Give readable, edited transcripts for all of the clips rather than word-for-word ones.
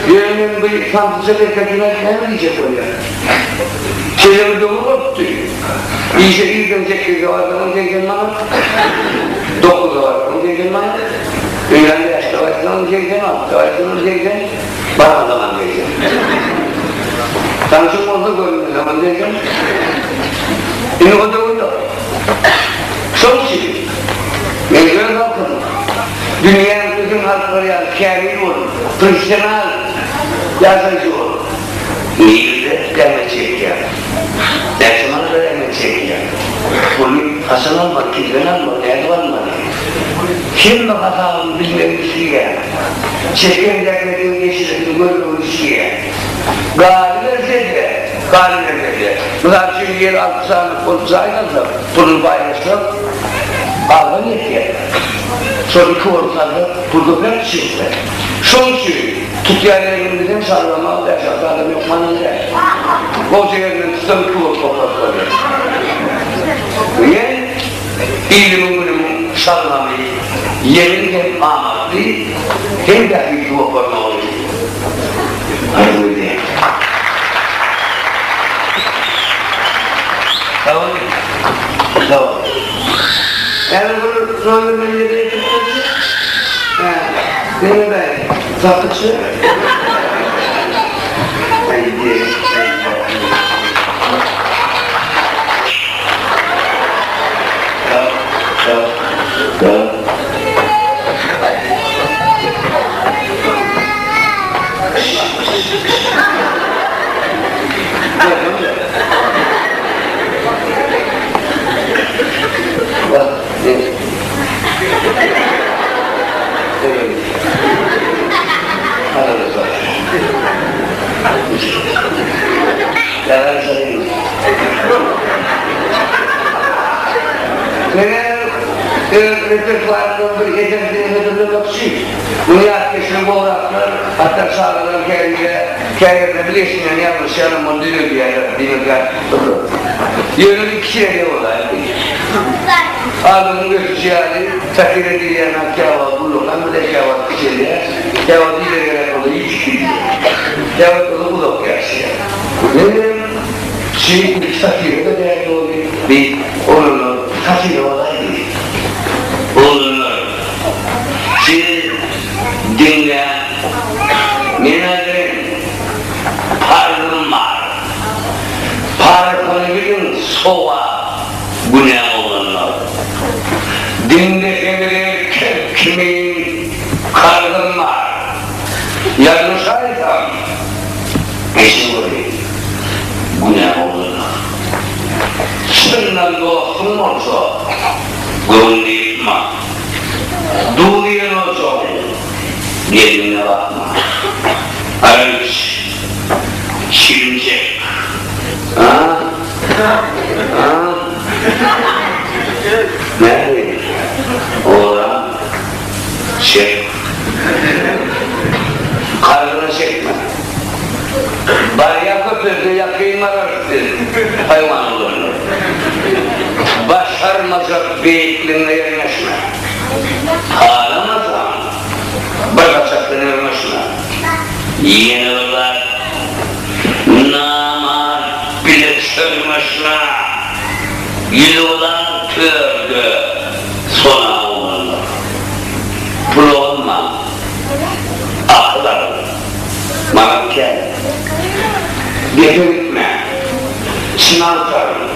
Ýöne men bu samsyja erkekine näme diýjek bolýan? Şeýle bir döwür bolupdy. Işe irden sekizde barsaňam 80 manat, dokuzda barsaňam 80 manat, öýlän bäşde gaýtsaňam 80, altyda gaýtsaňam 80, barmasaňam 80. Tanşyň bolsa görünmeseňem 80. Indi o döwür ýok. Şonuň üçin men öz halkym, dünýäniň ösen halklary ýaly kämil bolup, professional ýaşaýjy bolup, nirede zähmet çekýär? Näçe manada zähmet çekýär? Puly haçan almaly, kimden almaly, nädip almaly? Hemme hasabyny bilmegini isleýär. Çeken zähmetiniň neşiresini görmegini isleýär. Galyberse-de, galyberse-de, mysal üçin, ýer alty sany bolup jaý salsak, puluny paýlaşsak, azdan ýetýär. Şol iki bolup salsak, pul köpräk düşýär. Şonuň üçin tutýan ýeriňizden şaglama bäş-alty adam hökman däl. Goja ýerinden tutsaň iki bolup goparyp bolýar. Men ilimiň-günümiň şalgamy ýeňil hem amatly, hem bähbitli goparmagyny arzuw edýän. Sag boluň. Sag boluň. Häzir bir nomer men ýerine ýetirip berjek. Hä, diňle-däý, sapyçy. Aý, Menem öz repertuarymdan bir eser size hödürlemekçi. Muny ýatkeşligi gowraklar, hatda çagalaryň käbiri käýerinde bilgeşinden ýalňyşýanam muny düzedýärler, diýmek ýa Ýöne bir kişä bolaýdy. Adamyň ösüşi ýaly satira diýilýän zat käwagt ullakan bolýar, käwagt kiçelýär, käwagt ileri gerek bolsa ýitip gidýär. Käwagt bolsa uzak ýaşaýar. Menem şeýdip satira-da däl doly, bir oglanlar satira bolaýdy. Oglanlar, siz diňläň, men aýdaýyn, parzym bar. Parhyny biliň sogap günä oglanlar. Diňleseňiz erkek kimin karzym bar. Ýalňyşaýsam geçiň göreýin günä oglanlar. Çyndan dostuň bolsa göwnüni ýykma. Duz iýen bolsaň gelniňe bakma. Arak iç. Çilimçek. A? A? Nähili? Olam çek. Karzyna çekme. Barýa köpelse ýakyn bararys biz, haýwan oglanlar. Başarmajak beýikligiňe ýerleşme. Halamasaň, bir saçakdan ýörmeşme. Ýene bir zat, namart bile çörňeşme, Ýüzugra törde sona oglanlar. Pul almaň, akyl alyň, manat kän. Gepe gitmäň, çyn agtaryň,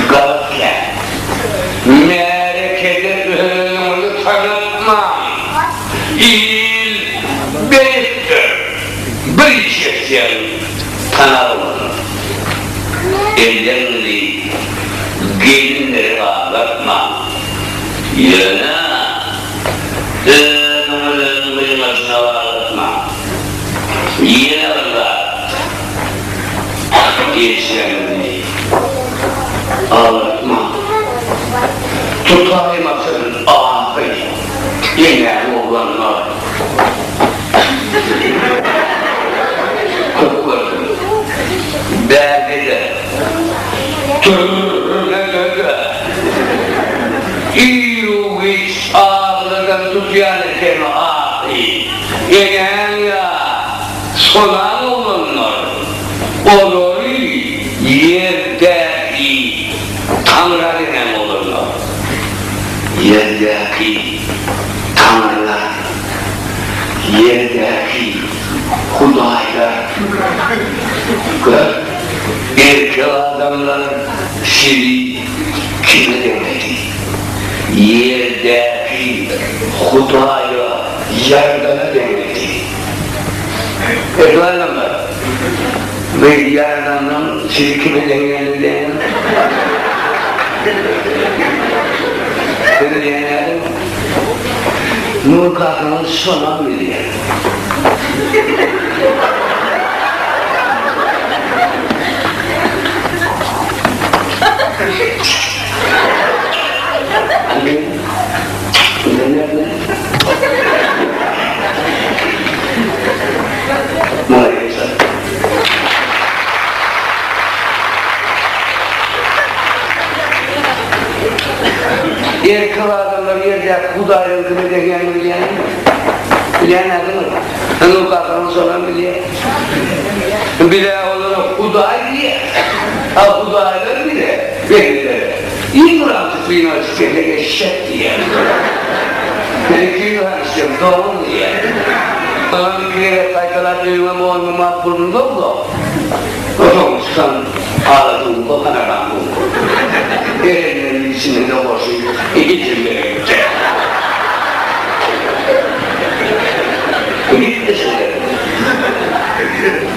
galat kän. Märekede özüňizi tanatmaň. Il beýikdir, bir iş etseň tanar ony. Elleriňizi gelinlere gazatmaň. Ýöne özüňizem gyňajyna baglatmaň. Ýene bir zat, ejeňizi aglatmaň. Tutaýmasyn ahy. Ýeňňäni oglanlar köp gördüm. Bärde-de, türmede-de iru-giç agladan tutýan ekeni-a. Ylahy, Eneň ýa Sonaň oglanlar, olary ýerdäki Taňra deňän oglanlar. Ýerdäki taňrylar, ýerdäki hudaýlar. Gör, erkek adamlar sizi kime deňedi? Ýerdäki Hudaýa, Ýaradana deňedi. Erkek adamlar, bu Ýaradanyň sizi kime deňänini bilýäňizmi? Siz bilýäňizmi? Nur kakaňyz şonam bilýär. Erkek adamlar ýerdäki Hudaýyň kime degýänini bilýäňizmi? Bilýänädiňiz? Indi kakaňyz şonam bilýär. Bile olara Hudaý diýýär. A hudaýlar bile bendelere. Iň bir alty synanyşyp gelseň eşek diýýär. Sen iki sanyşýaň doňuz diýýär. Onam iki gezek gaýtalap öýüňe moýnuňa puluny doldu. Otagyň çykan aladyňka kanagamyňka. Erenleriň içinde-de goşy ejem bereketde.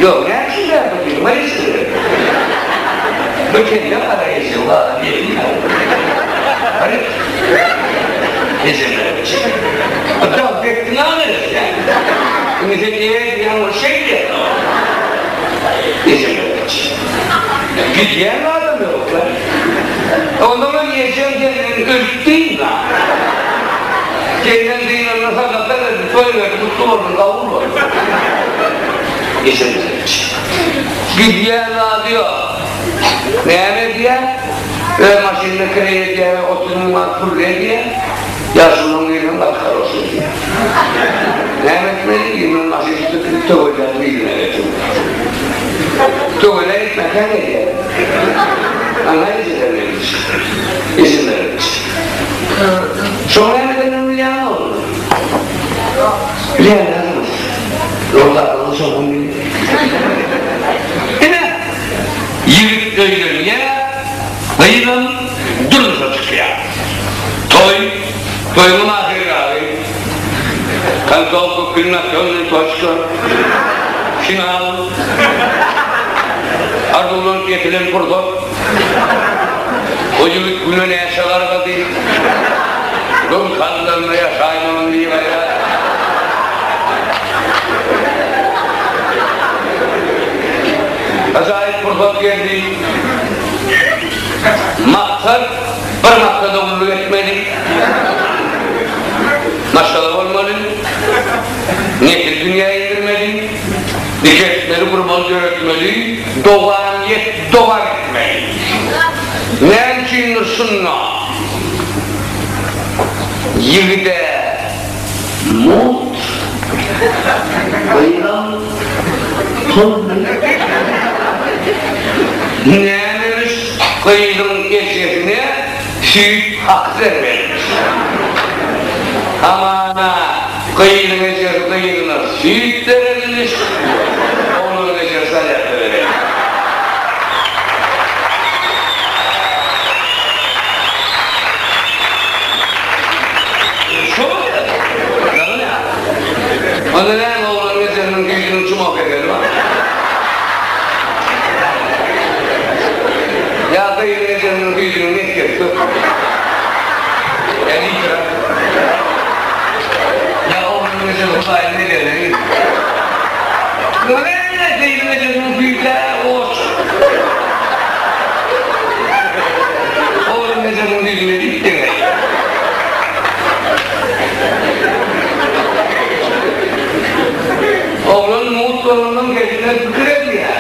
Ýok, näme üçin bärde otyr? Maýyşdyr. Bir kelle gara eje, galan ýetim ýaly. Hany, ejemlere bir çek. Dag bekdiň aňyrys ýa. Indi sen eý diýýäň, ol şeý diýýär. Ejemlere bir çek. Gidýän adam ýok-la. Ondan ejem senden ölüp dynma. Senden dynanda sadaka berdi, toý berdi, gutly bolsun, kabul bolsun. Eşidilmiş. Gidýän zady ýok. Näme edýär? Öz maşynyny kireý edýär, 30 müň manat pul berýär. Ýaşulunyň ýerine gaty olsun diýýär. Näme etmeli? Ýerine maşyn tutup töweläp birine getirmeli. Töweläp gitmeseň gelýär. Aňa ejelerine Izin berilmiş. Şoň näme edenini bilýäňmi oglum? Bilýän dälsiňiz. Ýoldaşlaryňyz şondan bilýär. Ine, ýigit öýlenýär, gyzam durmuşa çykýar. Toý, toýuňam ahyryragy. Konsowka, kulminasionnyý toçka, final, arzuwlanyp ýetilen pursat. O ýigit güne näçe gargady. Güm sandalynda ýaşaýmagyn bigaýrat. Ajaýyp pursat geldi. Maksat bir maksada gulluk etmeli. Maşgala bolmaly. Nesil dünýä indirmeli. Dikeltmeli, gurmaly, döretmeli. Dowamyýet dowam etmeli. Näme üçindir şunda ýigide mugt, gyzam pully. Nämemiş gyzyň ejesine süýt haky bermelimiş. Hamana gyzyň ejesi gyzyna süýt berenmiş, oglanyň ejesi zaryadka berenmiş. Şol ýaly näme? Onda näme oglanyň ejesiniň süýdüniň çumak ekeni bar? Ýa gyzyň ejesiniň süýdüniň mesgesi köp? Ýa litre? Ýa oglunyň ejesi Hudaýyň nezerine girdi? Näme gyzyň ejesiniň süýdi-ä goç. Oglunyň ejesiniň süýdüne diýip deňeýär. Oglan mugt bolandan kesinden pikir edýär.